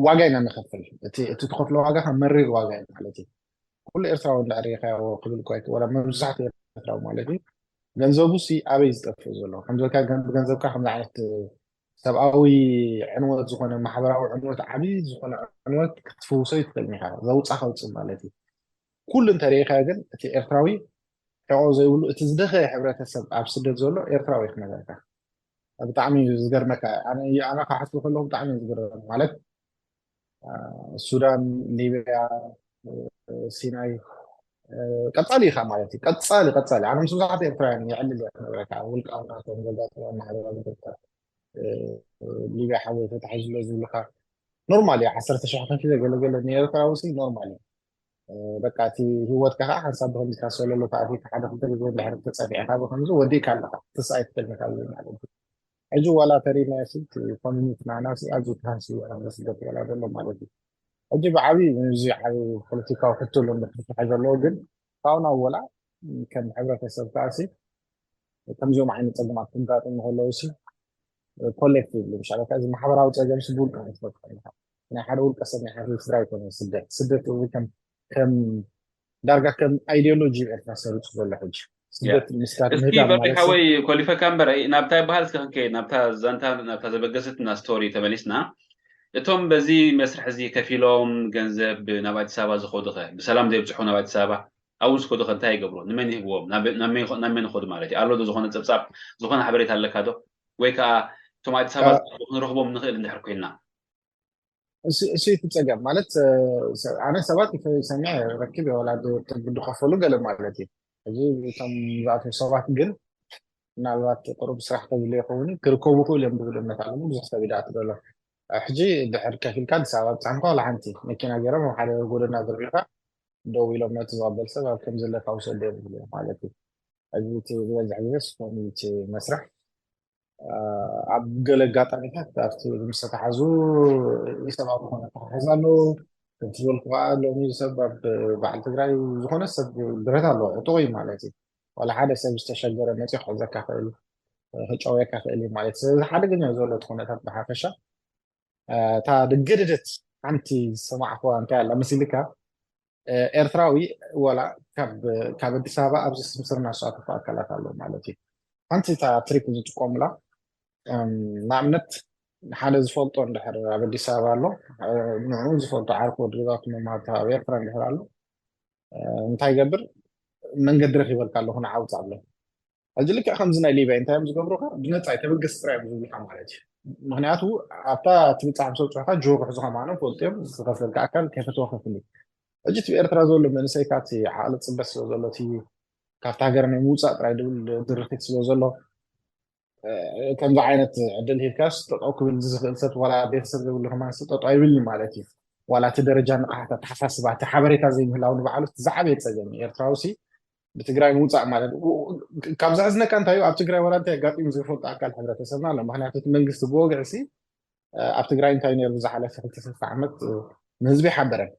ዋጋ ኢና ንኸፍል እቲ ትኸፍሎ ዋጋ ከ መሪር ዋጋ እዩ ማለት እዩ ኩሉ ኤርትራዊ እንዳዕሪኻዮ ክብል እኳ ይክእል ወላ መብዛሕትኡ ኤርትራዊ ማለት እዩ ገንዘቡ ሲ ኣበይ ዝጠፍእ ዘሎ ከምዚ ኢልካ ብገንዘብካ ከምዚ ዓይነት ሰብኣዊ ዕንወት ዝኾነ ማሕበራዊ ዕንወት ዓብዪ ዝኾነ ዕንወት ክትፍውሶ ይትኽእል ኢኻ ዘውፃ ከውፅእ ማለት እዩ ኩሉ እንተሪኢኻዮ ግን እቲ ኤርትራዊ ሕቆ ዘይብሉ እቲ ዝደኸየ ሕብረተሰብ ኣብ ስደት ዘሎ ኤርትራዊ ክነገርካ ብጣዕሚ እዩ ዝገርመካ ኣነ ኣነ ክሓስቡ ከለኹ ብጣዕሚ እዩ ዝገርም ማለት ሱዳን ሊብያ ሲናይ ቀፃሊ ኢኻ ማለት እዩ ቀፃሊ ቀፃሊ ኣነ ምስ ብዙሓት ኤርትራውያን ይዕልል እየ ክነግረካ ውልቃዊ ናቶም ዘጋጥሞም ማሕበራዊ ሊብያ ሓወይ ተታሒዙ ኣሎ ዝብልካ ኖርማል እዩ ዓሰርተ ሽሕ ከፊለ ገለገለ ንኤርትራዊ ሲ ኖርማል እዩ በቃ እቲ ህይወትካ ከዓ ሓንሳብ ብከምዚ ካብ ሰለሎ ተኣቲካ ሓደ ክልተ ግዜ እንድሕር ተፀፊዕካ ብከምዚ ወዲእካ ኣለካ ትስኣይ ትፈልካ ማለት እዩ ሕጂ ዋላ ተሪናዮ ሲ ኮሚኒቲ ናና ሲ ኣዝዩ ተሃስዩ ኣብ ስደት ወላ ዘሎ ማለት እዩ ሕጂ ብዓብዪ እዚ ዓብ ፖለቲካዊ ሕቶ ኣሎ ምትፍትሐ ዘለዎ ግን ካብኡ ናብ ወላ ከም ሕብረተሰብ ከዓ ሲ ከምዚኦም ዓይነት ፀገማት ክጋጥሙ ከለዉ ሲ ኮሌክቲቭ ምሻለ እዚ ማሕበራዊ ፀገም ሲ ብውልቀ ክትፈትሖ ኢኻ ናይ ሓደ ውልቀ ሰብ ናይ ሓደ ስድራ ይኮነ ስደት ስደት እዚ ከም ከም ዳርጋ ከም ኣይዲዮሎጂ ኤርትራ ሰሪፁ ዘሎ ሕጂ ስደት ምስካት እስኪ ምህዳም በሪ ማለት ሓወይ ኮሊፈካ እምበር ናብታ ይበሃል እስኪ ክንከይድ ናብታ ዛንታ ናብታ ዘበገሰትና ስቶሪ ተመሊስና እቶም በዚ መስርሕ እዚ ከፊሎም ገንዘብ ናብ ኣዲስ ኣበባ ዝኸዱ ኸ ብሰላም ዘይብፅሑ ናብ ኣዲስ ኣበባ ኣብኡ ዝኸዱ ኸ እንታይ ይገብሩ ንመን ይህብዎም ናብ መን ይኸዱ ማለት እዩ ኣሎ ዶ ዝኾነ ፀብፃብ ዝኾነ ሓበሬታ ኣለካ ዶ ወይ ከዓ እቶም ኣዲስ ኣበባ ክንረኽቦም ንኽእል እንድሕር ኮይንና እሱ እቲ ፀገም ማለት ኣነ ሰባት ሰሚዐ ረኪብ ወላ ዝኸፈሉ ገለ ማለት እዩ እዚ እቶም ዝኣተው ሰባት ግን ምናልባት ቁሩብ ስራሕ ተዝለ ይኸውን ክርከቡ ክእል እዮም ዝብል እምነት ኣለኒ ብዙሕ ሰብ ይድኣት ዘሎ ሕጂ ድሕር ከፊልካ ኣዲስ ኣበባ ብፃንካ ዋላ ሓንቲ መኪና ገይሮም ኣብ ሓደ ጎደና ዘርቢካ ደው ኢሎም ነቲ ዝቐበል ሰብ ኣብ ከም ዘለካ ውሰዱ እዮም ዝብሉ ማለት እዩ ሕጂ እቲ ዝበዝሕ ግዜ ስኮሚቲ መስርሕ ኣብ ገለ ኣጋጣሚታት ኣብቲ ምስ ተተሓዙ ኢሰብኣዊ ዝኾነ ኣተሓሕዛ ኣለዉ ከምቲ ዝበልኩ ከዓ ሎሚ ሰብ ኣብ በዓል ትግራይ ዝኾነ ሰብ ብረት ኣለዎ ዕጡቕ እዩ ማለት እዩ ዋላ ሓደ ሰብ ዝተሸገረ መፂኡ ክሕዘካ ክእል ክጨውየካ ክእል እዩ ማለት ስለዚ ሓደገኛ ዘሎ እቲ ኩነታት ብሓፈሻ እታ ድግድድት ሓንቲ ዝሰማዕክዋ እንታይ ኣላ መሲልካ ኤርትራዊ ወላ ካብ ኣዲስ ኣበባ ኣብዚ ስምስርና ዝሳተፉ ኣካላት ኣለዉ ማለት እዩ ሓንቲ እታ ትሪክ ዝጥቀሙላ ንኣብነት ሓደ ዝፈልጦ እንድሕር ኣብ ኣዲስ ኣበባ ኣሎ፣ ንዕኡ ዝፈልጦ ዓርኩ ወዲ ገዛቱ መማርታ ኣብ ኤርትራ እንድሕር ኣሎ፣ እንታይ ይገብር? መንገዲ ረኺበልካ ኣለኹ፣ ንዓውፅ ኣሎ። ሕጂ ልክዕ ከምዚ ናይ ሊብያ እንታይ እዮም ዝገብሩካ? ብነፃ ተበገስ ጥራይ እዮም ዝብሉካ ማለት እዩ። ምክንያቱ ኣብታ ትብፃሕ ምስ በፅሑካ ጅሆ ክሕዙ ከማኖም ፈልጡ እዮም። ዝኸፍለልካ ኣካል ከይፈተወ ከፍል እዩ። ሕጂ እቲ ኤርትራ ዘሎ መንእሰይካ እቲ ዓቕሊ ፅበት ስለ ዘሎ እቲ ካብቲ ሃገር ናይ ምውፃእ ጥራይ ድብል ድርኺት ስለ ዘሎ ከምዚ ዓይነት ዕድል ሂብካስ ጠጠው ክብል ዝኽእል ሰብ ዋላ ቤተሰብ ዘይብሉ ከማን ጠጠው ኣይብልን ማለት እዩ። ዋላ እቲ ደረጃ ንቕሓት ኣተሓሳስባ እቲ ሓበሬታ ዘይምህላው ንባዕሉ እቲ ዝዓበየ ፀገም እዩ። ኤርትራዊ ሲ ብትግራይ ምውፃእ ማለት ካብ ዘሕዝነካ እንታይ እዩ? ኣብ ትግራይ ዋላ እንታይ ኣጋጢሙ ዘይፈልጡ ኣካል ሕብረተሰብና ኣሎ። ምክንያቱ እቲ መንግስቲ ብወግዒ ሲ ኣብ ትግራይ እንታይ ነይሩ ዝሓለፈ ክልተ ዓመት ንህዝቢ ሓበረን።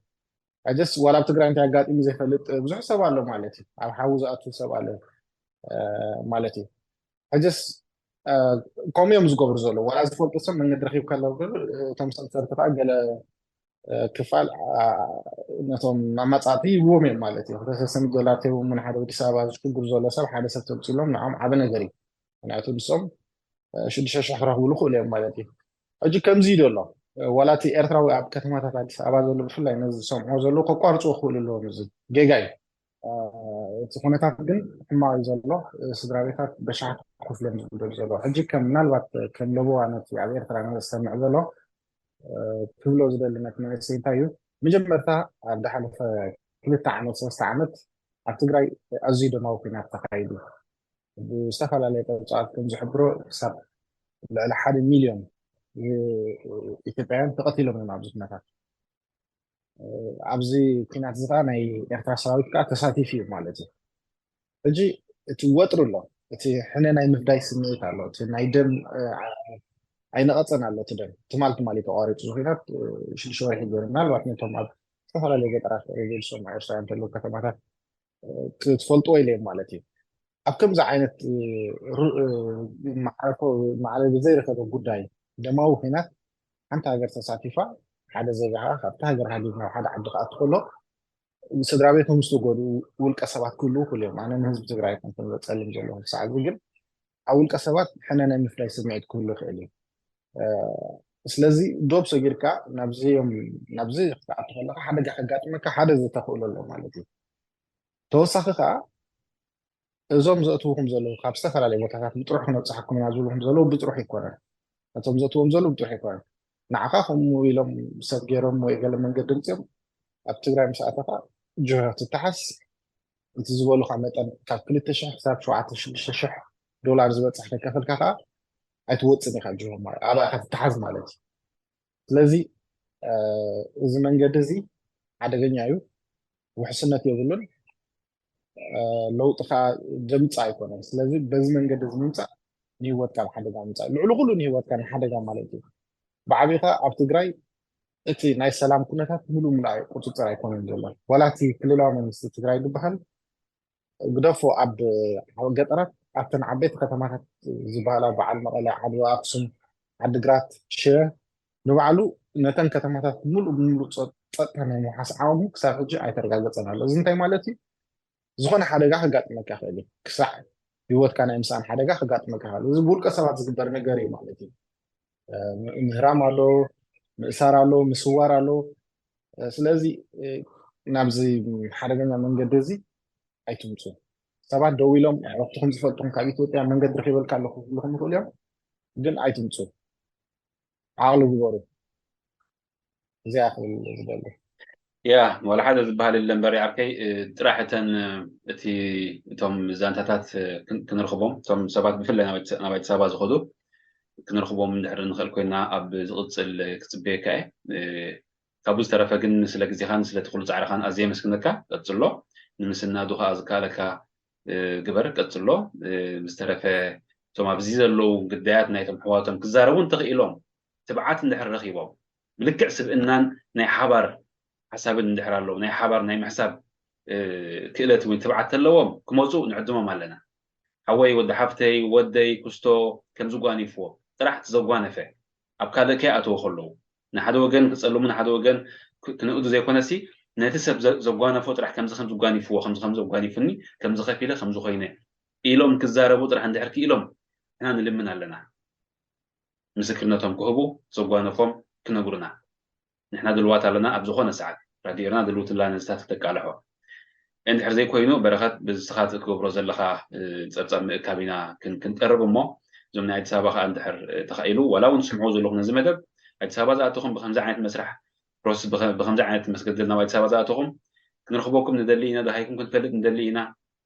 ሕጅስ ዋላ ኣብ ትግራይ እንታይ ኣጋጢሙ ዘይፈልጥ ብዙሕ ሰብ ኣሎ ማለት እዩ። ኣብ ሓዊ ዝኣቱ ሰብ ኣሎ ማለት እዩ። ሕጅስ ከምኡ እዮም ዝገብሩ ዘለዉ። ዋላ ዝፈልጡ ሰብ መንገዲ ረኪብካ ኣለዉ፣ እቶም ሰልፈርቲ ከዓ ገለ ክፋል ነቶም ኣማፃእቲ ይብዎም እዮም ማለት እዩ። ክልተ ሰሰን ዶላር ተይቦም ንሓደ ኣዲስ ኣበባ ዝሽግር ዘሎ ሰብ ሓደ ሰብ ተምፅሎም ንዖም ዓበ ነገር እዩ። ምክንያቱ ንሶም ሽዱሽተ ሽሕ ክረኽብሉ ክእሉ እዮም ማለት እዩ። ሕጂ ከምዚ እዩ ዘሎ። ዋላ እቲ ኤርትራዊ ኣብ ከተማታት ኣዲስ ኣበባ ዘሎ ብፍላይ ነዚ ዝሰምዖ ዘሎ ከቋርፅዎ ክኽእሉ ኣለዎም። እዚ ጌጋ እዩ። እቲ ኩነታት ግን ሕማቕ እዩ ዘሎ። ስድራ ቤታት በሻሕ ኮፍሎም ዝጉደሉ ዘሎ ሕጂ ከም ምናልባት ከም ለበዋ ነቲ ኣብ ኤርትራ ንሰምዕ ዘሎ ክብሎ ዝደሊ ነቲ መንእሰይ እንታይ እዩ? መጀመርታ ኣብ ዝሓለፈ ክልተ ዓመት ሰለስተ ዓመት ኣብ ትግራይ ኣዝዩ ደማዊ ኩናት ተኻይዱ። ብዝተፈላለየ ፀብፃባት ከም ዝሕብሮ ክሳብ ልዕሊ ሓደ ሚልዮን ኢትዮጵያውያን ተቐቲሎም እዮም ኣብዚ ኩነታት። ኣብዚ ኩናት እዚ ከዓ ናይ ኤርትራ ሰራዊት ከዓ ተሳቲፉ እዩ ማለት እዩ። ሕጂ እቲ ወጥሪ ኣሎ፣ እቲ ሕነ ናይ ምፍዳይ ስምዒት ኣሎ፣ እቲ ናይ ደም ኣይነቐፀን ኣሎ፣ እቲ ደም ትማል ትማል እዩ ተቋሪፁ። እዚ ኩናት ሽዱሽተ ወርሒ ገይሩ ምናልባት ነቶም ኣብ ዝተፈላለዩ ገጠራት ሬድዮ ዝሰምዑ ኤርትራውያን እንተለዉ ከተማታት ክትፈልጥዎ ኢለ እዮም ማለት እዩ። ኣብ ከምዚ ዓይነት ማዕረ ዘይረከበ ጉዳይ ደማዊ ኩናት ሓንቲ ሃገር ተሳቲፋ ሓደ ዜጋ ከዓ ካብቲ ሃገር ሃዲሩ ናብ ሓደ ዓዲ ክኣቱ ከሎ ስድራ ቤቶም ዝተጎድኡ ውልቀ ሰባት ክህልዉ ክእሉ እዮም። ኣነ ንህዝቢ ትግራይ ከምቶም ዘፀልም ዘለኹ ሰዓት ግን ኣብ ውልቀ ሰባት ሕነ ናይ ምፍላይ ስምዒት ክህሉ ይኽእል እዩ። ስለዚ ዶብ ሰጊርካ ናብዚኦም ናብዚ ክትኣቱ ከለካ ሓደጋ ከጋጥመካ ሓደ ዝተኽእሎ ኣሎ ማለት እዩ። ተወሳኺ ከዓ እዞም ዘእትውኩም ዘለዉ ካብ ዝተፈላለዩ ቦታታት ብጥሩሕ ክነብፅሓኩም ኢና ዝብልኩም ዘለዉ ብጥሩሕ ኣይኮነን። ነቶም ዘእትዎም ዘለዉ ብጥሩሕ ኣይኮነን። ንዓኻ ከምኡ ኢሎም ሰብ ገይሮም ወይ ገለ መንገዲ ምፅኦም ኣብ ትግራይ ምስ ኣተኻ ጅሆ ትተሓዝ እቲ ዝበሉካ መጠን ካብ ክልተ ሽሕ ክሳብ ሸውዓተ ሽዱሽተ ሽሕ ዶላር ዝበፅሕ ከይከፈልካ ከዓ ኣይትወፅን ኢኻ ጅሆ ማለት ኣብኣ ኢኻ ትተሓዝ ማለት እዩ። ስለዚ እዚ መንገዲ እዚ ሓደገኛ እዩ፣ ውሕስነት የብሉን። ለውጢ ከዓ ዘምፅእ ኣይኮነን። ስለዚ በዚ መንገዲ እዚ ምምፃእ ንህይወትካ ንሓደጋ ምምፃእ ልዕሊ ኩሉ ንህይወትካ ንሓደጋ ማለት እዩ። ብዓብኻ ኣብ ትግራይ እቲ ናይ ሰላም ኩነታት ሙሉእ ሙሉእ ቁፅፅር ኣይኮነን ዘሎ። ዋላ እቲ ክልላዊ መንግስቲ ትግራይ ዝበሃል ግደፎ ኣብ ገጠራት ኣብተን ዓበይቲ ከተማታት ዝበሃላ በዓል መቐለ፣ ዓድዋ፣ ኣክሱም፣ ዓድግራት፣ ሽረ ንባዕሉ ነተን ከተማታት ሙሉእ ብሙሉእ ፀጥታ ናይ ምውሓስ ዓቕሙ ክሳብ ሕጂ ኣይተረጋገፀን ኣሎ። እዚ እንታይ ማለት እዩ? ዝኾነ ሓደጋ ከጋጥመካ ይኽእል እዩ። ክሳዕ ህይወትካ ናይ ምስኣን ሓደጋ ከጋጥመካ ይኽእል። እዚ ብውልቀ ሰባት ዝግበር ነገር እዩ ማለት እዩ። ምህራም ኣሎ፣ ምእሳር ኣሎ፣ ምስዋር ኣሎ። ስለዚ ናብዚ ሓደገኛ መንገዲ እዚ ኣይትምፁ። ሰባት ደው ኢሎም ኣዕሩኽትኹም ዝፈልጥኹም ካብ ኢትዮጵያ መንገዲ ረኺበልካ ኣለኹ ክብልኹም ይኽእሉ እዮም፣ ግን ኣይትምፁ። ዓቕሊ ግበሩ። እዚኣ ክብል ዝደሊ። ያ ዋላ ሓደ ዝበሃል የለን በሪ ዓርከይ። ጥራሕ እተን እቲ እቶም ዛንታታት ክንርኽቦም እቶም ሰባት ብፍላይ ናብ ኣዲስ ኣበባ ዝኸዱ ክንርኽቦም እንድሕር ንኽእል ኮይና ኣብ ዝቕፅል ክፅበየካ እየ። ካብኡ ዝተረፈ ግን ስለ ግዜኻን ስለቲ ኩሉ ፃዕርኻን ኣዝየ የመስግነካ። ቀፅሎ ንምስናዱ ከዓ ዝከኣለካ ግበር ቀፅሎ። ብዝተረፈ እቶም ኣብዚ ዘለዉ ግዳያት ናይቶም ኣሕዋቶም ክዛረቡ እንተኽኢሎም ትብዓት እንድሕር ረኺቦም ብልክዕ ስብእናን ናይ ሓባር ሓሳብን እንድሕር ኣለዎም ናይ ሓባር ናይ ምሕሳብ ክእለት ወይ ትብዓት ተለዎም ክመፁ ንዕድሞም ኣለና። ሓወይ ወዲ ሓፍተይ ወደይ ክስቶ ከምዚ ጓኒፍዎ ጥራሕ እቲ ዘጓነፈ ኣብ ካልእ ከይኣተወ ከለዉ ንሓደ ወገን ክፀልሙ ንሓደ ወገን ክነእዱ ዘይኮነሲ ነቲ ሰብ ዘጓነፎ ጥራሕ ከምዚ ከም ዝጓኒፍዎ ከምዚ ከም ዘጓኒፉኒ ከምዚ ከፊለ ከምዚ ኮይነ ኢሎም ክዛረቡ ጥራሕ እንድሕር ክኢሎም ንሕና ንልምን ኣለና። ምስክርነቶም ክህቡ፣ ዘጓነፎም ክነግሩና። ንሕና ድልዋት ኣለና፣ ኣብ ዝኾነ ሰዓት ራድዮና ድልውትላ ነዚታት ክተቃልሖ። እንድሕር ዘይኮይኑ፣ በረኸት፣ ብዝስኻ ትገብሮ ዘለኻ ጸብጻብ ምእካብ ኢና ክንቀርብ እሞ፣ እዞም ናይ ኣዲስ ኣበባ ከዓ እንድሕር ተኻኢሉ፣ ዋላ እውን ትስምዑ ዘለኹም ነዚ መደብ ኣዲስ ኣበባ ዝኣተኹም ብከምዚ ዓይነት መስራሕ ፕሮሰስ፣ ብከምዚ ዓይነት መስገደል ናብ ኣዲስ ኣበባ ዝኣተኹም ክንረኽበኩም ንደሊ ኢና፣ ደሃይኩም ክንፈልጥ ንደሊ ኢና፣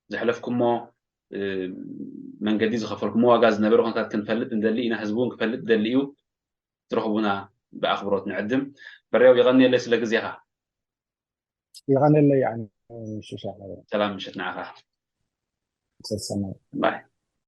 ዘሕለፍኩሞ መንገዲ፣ ዝኸፈልኩሞ ዋጋ፣ ዝነበረ ኩነታት ክንፈልጥ ንደሊ ኢና፣ ህዝቢ እውን ክፈልጥ ደሊ እዩ። ትረኽቡና ብኣኽብሮት ንዕድም። በርያው፣ የቐንየለይ ስለ ግዜኻ። የቐንየለይ። ሰላም ምሽት ንዓኻ። ባይ።